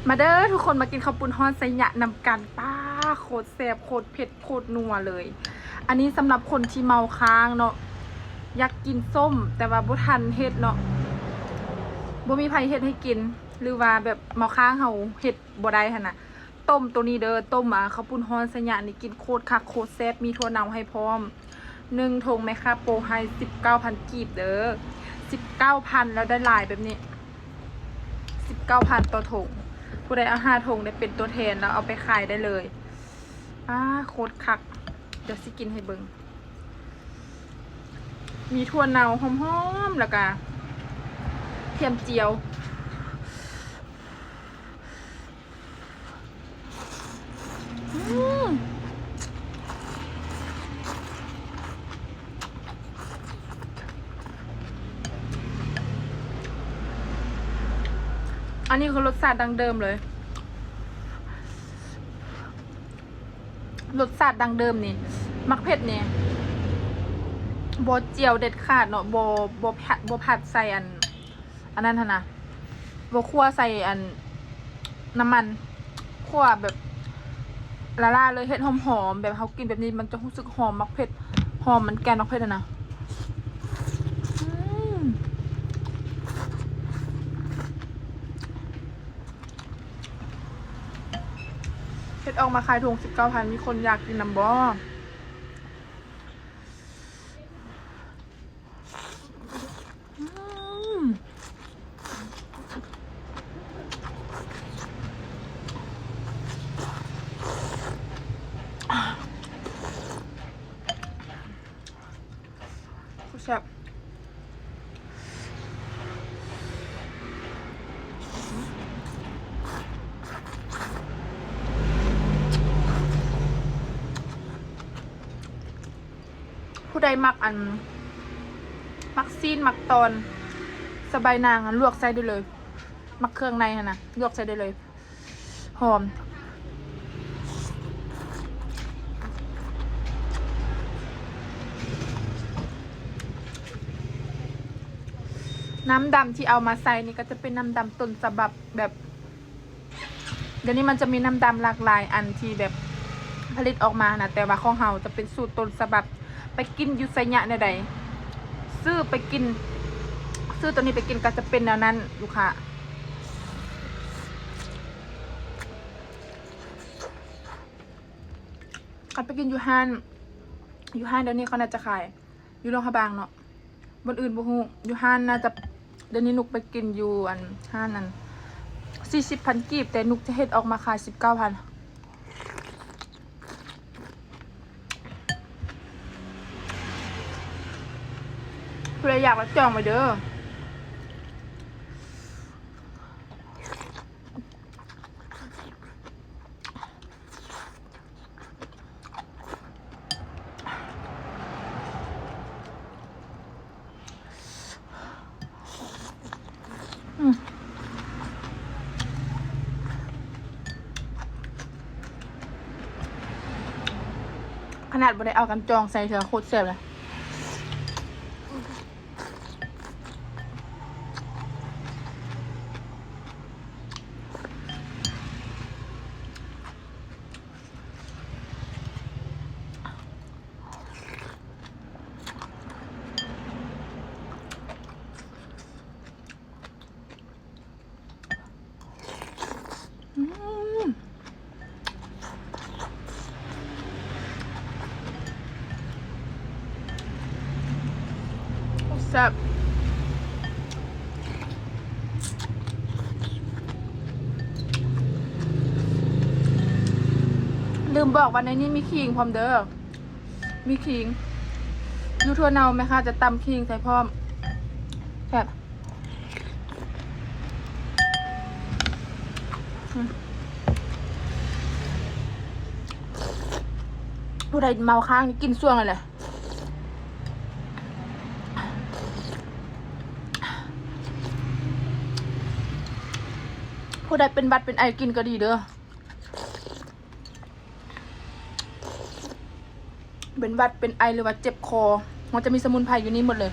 ມາເດີທຸກຄົນ ມາກິນເຂົ້າປຸ້ນຮ້ອນໄຊຍະນຳກັນ. ປ້າ ໂຄດແຊບ ໂຄດເຜັດ ໂຄດນົວເລີຍ. ອັນນີ້ສຳລັບຄົນທີ່ເມົາຄ້າງເນາະ ຢາກກິນສົ້ມ ແຕ່ວ່າບໍ່ທັນເຮັດເນາະ ບໍ່ມີໃຜເຮັດໃຫ້ກິນ ຫຼືວ່າແບບເມົາຄ້າງເຮົາເຮັດບໍ່ໄດ້ຫັ້ນນະ. ຕົ້ມໂຕນີ້ເດີ ຕົ້ມ ອ່າ ເຂົ້າປຸ້ນຮ້ອນໄຊຍະນີ້ ກິນໂຄດຄັກໂຄດແຊບ ມີຖົ່ວເນົ່າໃຫ້ພ້ອມ. ໜຶ່ງຖົງແມ່ຄ້າໂປະໃຫ້ສິບເກົ້າພັນກີບເດີ ສິບເກົ້າພັນ ແລ້ວໄດ້ຫຼາຍແບບນີ້ ສິບເກົ້າພັນຕໍ່ຖົງ. ຜູ້ໃດເອົາຫ້າຖົງໄດ້ເປັນຕົວແທນ ແລ້ວເອົາໄປຂາຍໄດ້ເລີຍ. ອ້າ ໂຄດຄັກ ດຽວຊິກິນໃຫ້ເບິ່ງ. ມີຖົ່ວເນົ່າຫອມໆ ແລ້ວກະກະທຽມຈຽວ. ອືມ ອັນນີ້ຄືລົດຊາດດັ້ງເດີມເລີຍ. ລົດຊາດດັ້ງເດີມນີ້ ໝາກເຜັດນີ້ບໍ່ຈຽວເດັດຂາດເນາະ ບໍ່ ບໍ່ຜັດ ບໍ່ຜັດໃສ່ອັນ ອັນນັ້ນຫັ້ນນະ ບໍ່ຂົ້ວໃສ່ອັນ ນ້ຳມັນ ຂົ້ວແບບລ້າໆເລີຍ ເຮັດຫອມໆ ແບບເຮົາກິນແບບນີ້ ມັນຈະຮູ້ສຶກຫອມໝາກເຜັດ ຫອມມັນແກ່ນໝາກເຜັດຫັ້ນນະ. ອືມ ເຮັດອອກມາຂາຍຖົງສິບເກົ້າພັນ ມີຄົນຢາກກິນນຳບໍ່? ອືມ ແຊບ. ຜູ້ໃດມັກອັນ ມັກຊີ້ນ ມັກຕ່ອນ ສະບາຍນາງ ລວກໃສ່ໄດ້ເລີຍ. ມັກເຄື່ອງໃນຫັ້ນນະ ລວກໃສ່ໄດ້ເລີຍ. ຫອມ. ນ້ຳດຳທີ່ເອົາມາໃສ່ນີ້ກໍຈະເປັນນ້ຳດຳຕົ້ນສະບັບ ແບບ ດຽວນີ້ມັນຈະມີນ້ຳດຳຫຼາກຫຼາຍອັນທີ່ແບບຜະລິດອອກມານະ ແຕ່ວ່າຂອງເຮົາຈະເປັນສູດຕົ້ນສະບັບ. ໄປກິນຢູ່ໄຊຍະແນວໃດ ຊື້ໄປກິນ ຊື້ໂຕນີ້ໄປກິນກໍຈະເປັນແນວນັ້ນລູກຄ້າ. ຄັນໄປກິນຢູ່ຮ້ານ ຢູ່ຮ້ານດຽວນີ້ເຂົາໜ້າຈະຂາຍຢູ່ຫຼວງພະບາງເນາະ ບ່ອນອື່ນບໍ່ຮູ້. ຢູ່ຮ້ານໜ້າຈະ ດຽວນີ້ນຸກໄປກິນຢູ່ອັນ ຮ້ານນັ້ນ ສີ່ສິບພັນກີບ ແຕ່ນຸກຈະເຮັດອອກມາຂາຍສິບເກົ້າພັນ. ຜູ້ໃດຢາກລະຈອງໄວ້ເດີ. ອືມ ຂະໜາດບໍ່ໄດ້ເອົາກັນຈອງໃສ່ເທື່ອ ໂຄດແຊບເລີຍ. ອືມ ແຊບ. ລືມບອກວ່າໃນນີ້ມີຂີງພ້ອມເດີ. ມີຂີງ ຢູ່ຖົ່ວເນົ່າ ແມ່ຄ້າຈະຕຳຂີງໃສ່ພ້ອມ ແຊບ. ອືມ ຜູ້ໃດເມົາຄ້າງນີ້ກິນຊ່ວງນັ້ນແຫຼະ. ຜູ້ໃດເປັນຫວັດເປັນໄອກິນກໍດີເດີ. ເປັນຫວັດເປັນໄອ ຫຼືວ່າເຈັບຄໍ ມັນຈະມີສະໝຸນໄພຢູ່ນີ້ໝົດເລີຍ.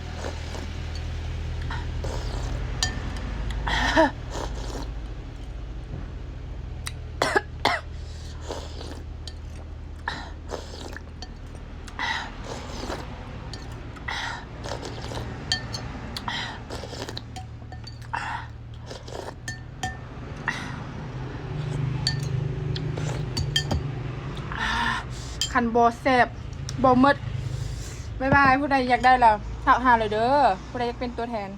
ຄັນບໍ່ແຊບບໍ່ໝົດ. ບາຍບາຍ. ຜູ້ໃດຢາກໄດ້ລະ ທັກຫາເລີຍເດີ ຜູ້ໃດຢາກເປັນຕົວແທນ.